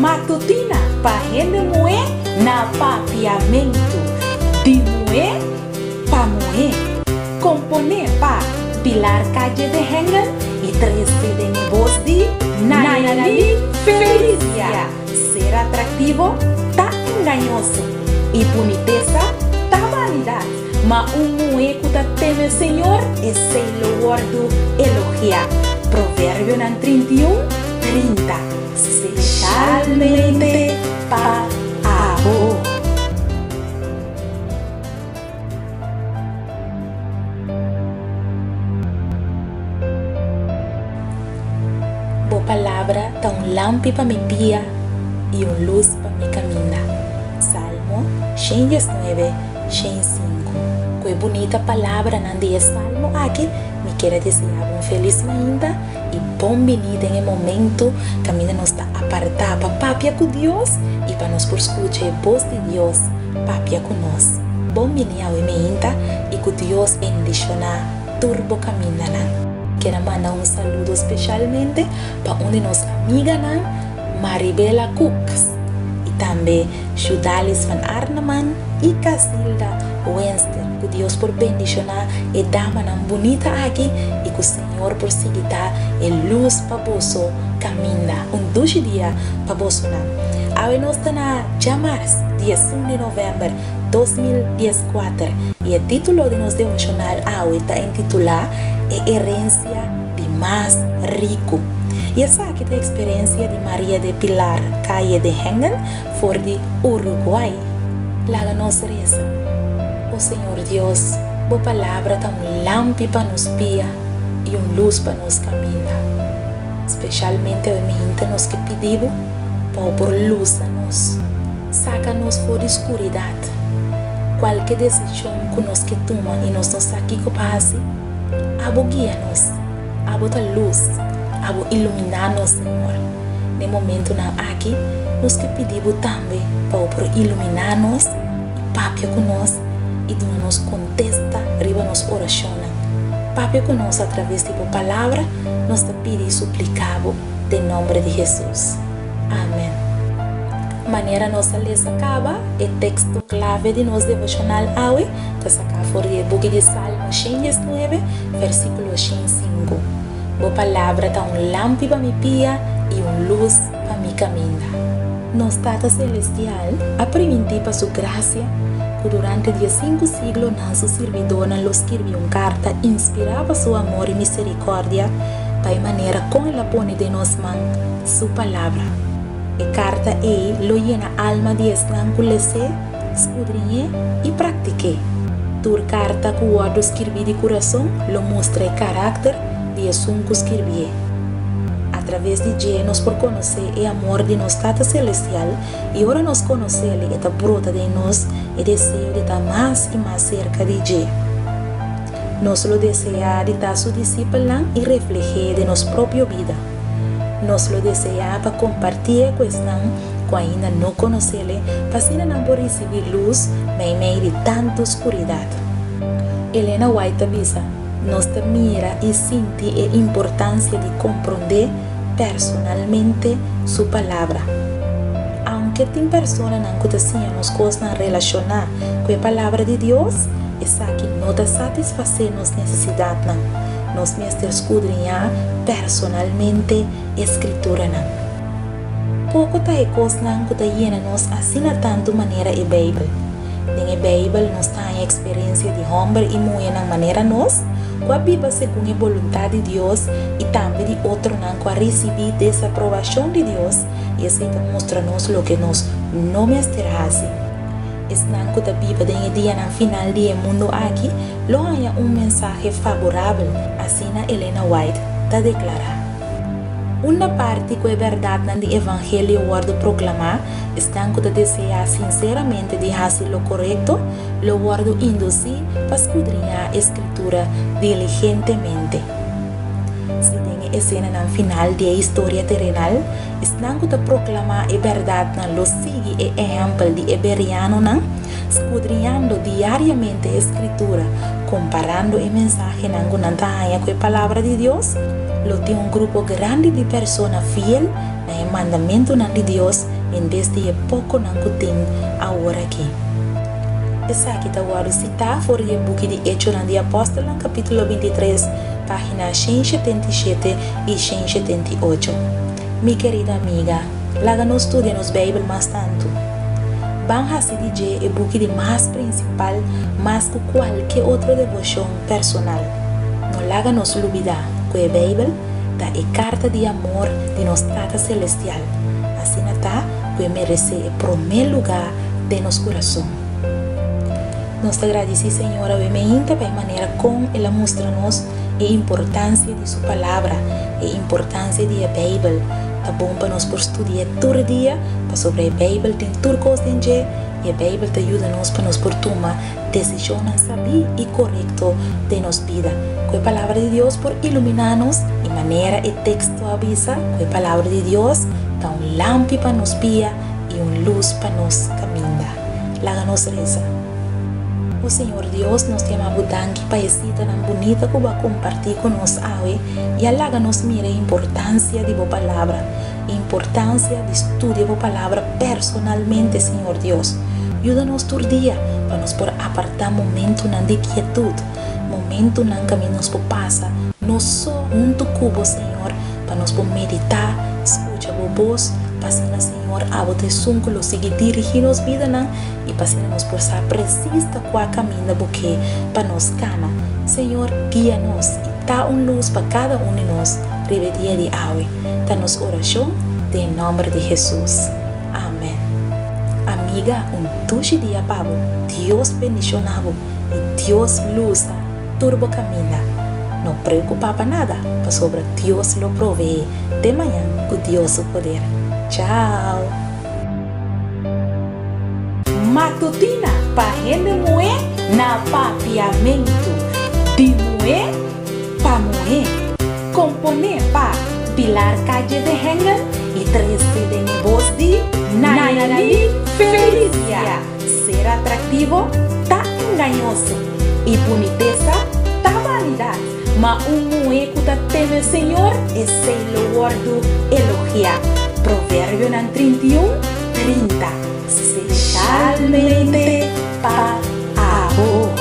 Matutina pa hende muhé na Papiamentu. Di muhé pa muhé. Komponé pa Pilar Calle de Hengel i trese den e bos di Nayali Felicia. Ser atraktivo ta engañoso i bunitesa ta banidat, ma un muhé ku ta teme Señor, esei lo wòrdu elogiá. Proverbionan 31, 30. Speshalmente pa abo. Bo palabra ta un lampi pa mi pia i un lus pa mi kaminda. Salmo 119, 105. Ku e bunita palabranan di e salmo aki, mi kier a deseá bo un felis mainta i bon bini den e momentu kaminda nos ta apartá pa papia ku Dios i pa nos por skucha e bos di Dios papia ku nos. Bon bini awe meinta i ku Dios bendishoná tur bo kamindanan. Kier a manda un saludo speshalmente pa un di nos amiganan Maribela Cooks i tambe Judalis van Arneman i Casilda Wenster. Ku Dios por bendishoná e damanan bunita aki i ku Señor por sigui ta e lus pa boso kaminda. Un dushi dia pa bosonan. Awe nos ta na djamars, 11 di novèmber 2014, i e título di nos devoshonal awe ta intitulá E Herensia di Mas Riku. I esaki ta eksperensia di Maria de Pilar Calle de Hengen for di Uruguay. Laga nos resa. O Señor Dios, Bo Palabra ta un lampi pa nos pia i un lus pa nos kaminda. Speshalmente awe mihinta nos ke pidi Bo pa Bo por lusa nos, saka nos for di skuridat. Kualke desishon ku nos ke tuma i nos no sa kiko pa hasi, Abo guia nos. Abo ta lus, Abo iluminá nos, Señor. Den e momentunan aki, nos ke pidi Bo tambe pa Bo por iluminá nos i papia ku nos i duna nos kontesta riba nos orashonnan. Papia ku nos atraves di Bo Palabra, nos ta pidi i supliká Bo den nòmber di Hesus. Amen. Manera nos a lesa kaba, e teksto klave di nos devoshonal awe ta saká for di e buki di Salmo 119, versíkulo 105. Bo palabra ta un lampi pa mi pia i un lus pa mi kaminda. Nos Tata Selestial a primintí pa Su grasia ku durante di e sinku siglonan Su sirbidónan lo skirbi un karta inspirá pa Su amor i miserikòrdia pa e manera kon El a pone den nos man Su Palabra. E karta ei lo yena alma di esnan ku les'é, skudriñ'é i praktik'é. Tur karta ku wòrdu skirbí di kurason lo mustra e karakter di esun ku skirbié. Atraves di dje nos por konosé e amor di nos Tata Selestial i ora nos konos'El e ta brota den nos e deseo di ta mas i mas serka di dje. Nos lo deseá di ta su disipelnan i refleh'é den nos propio bida. Nos lo deseá pa kompartié ku esnan ku ainda no konos'El pa asina nan por risibí lus meimei di tantu skuridat. Elena White ta bisa, Nos ta mira i sinti e importansia di komprondé personalmente Su Palabra. Aunke tin personanan ku ta siña nos kosnan relashoná ku e Palabra di Dios, esaki no ta satisfasé nos nesesidatnan. Nos mester skudriñá personalmente e Skrituranan. Poko ta e kosnan ku ta yena nos asina tantu manera e Beibel. Den e Beibel nos ta haña eksperensia di hòmber i muhénan manera nos, ku a biba segun e boluntat di Dios i tambe di otronan ku a risibí desaprobashon di Dios i esei ta mustra nos loke nos no mester hasi. Esnan ku ta biba den e dianan final di e mundu aki lo haña un mensahe faborabel, asina Elena White ta deklará. Unda parti ku e bèrdatnan di evangelio wòrdu proklamá, esnan ku ta deseá sinseramente di hasi lo korekto lo wòrdu indusí pa skudriñá e Skritura diligentemente. Si den e esenanan final di e historia terenal, esnan ku ta proklamá e bèrdatnan lo sigui e ehèmpel di e berianonan, skudriñando diariamente e Skritura, komparando e mensahenan ku nan ta haña ku e Palabra di Dios, lo tin un grupo grandi di persona fiel. na e mandamentunan di Dios en bes di e pokonan ku tin aworakí. Esaki ta wòrdu sitá for di e buki di Echonan di Apòstelnan kapítulo 23, página 177 i 178. Mi kerida amiga, laga nos studia nos Beibel mas tantu. Ban hasi di dje e buki di mas prinsipal mas ku kualke otro deboshon personal. No laga nos lubidá ku e Beibel ta e karta di amor di nos Tata Selestial, asina ta ku e meresé e promé lugá den nos kurason. Nos ta gradisí Señor awe meinta pa e manera kon el a mustra nos e importansia di su Palabra, e importansia di e Beibel. Ta bon pa nos por studi'é tur dia, pasobra e Beibel tin tur kos den dje i e Beibel ta yuda nos pa nos por tuma desishonnan sabí i korekto den nos bida. Ku e Palabra di Dios por iluminá nos i manera e teksto a bisa ku e Palabra di Dios ta un lampi pa nos pia i un lus pa nos kaminda. Laga nos resa. O Señor Dios, nos ta yama Bo danki pa e sitanan bunita ku Bo a kompartí ku nos awe i a laga nos mira e importansia di Bo Palabra, e importansia di studia Bo Palabra personalmente, Señor Dios. Yuda nos tur dia pa nos por apartá momentunan di kietut, momentunan kaminda nos por pasa nos so huntu ku Bo, Señor, pa nos por meditá, skucha Bo bos, pa asina, Señor, abo ta esun ku lo sigui dirigí nos bidanan i pa asina nos por sa presis ta kua kaminda Bo ke pa nos kana. Señor, guia nos i ta un lus pa kada un di nos riba e dia di awe. Ta nos orashon den e nòmber di Hesus. Amen. Amiga, un dushi dia pa bo. Dios bendishona bo i Dios lusa tur bo kaminda. No preokupá pa nada, pasobra Dios lo proveé. Te mañan ku Dios su poder. Chao! Matutina pa hende muhé na Papiamentu. Di muhé pa muhé. Komponé pa Pilar Calle de Hengel i trese den e bos di Nayeli Felicia. Ser atraktivo ta engañoso i bunitesa ta banidat, ma un muhé ku ta teme Señor, esei lo wòrdu elogiá. Proverbionan 31, 30. Speshalmente pa abo.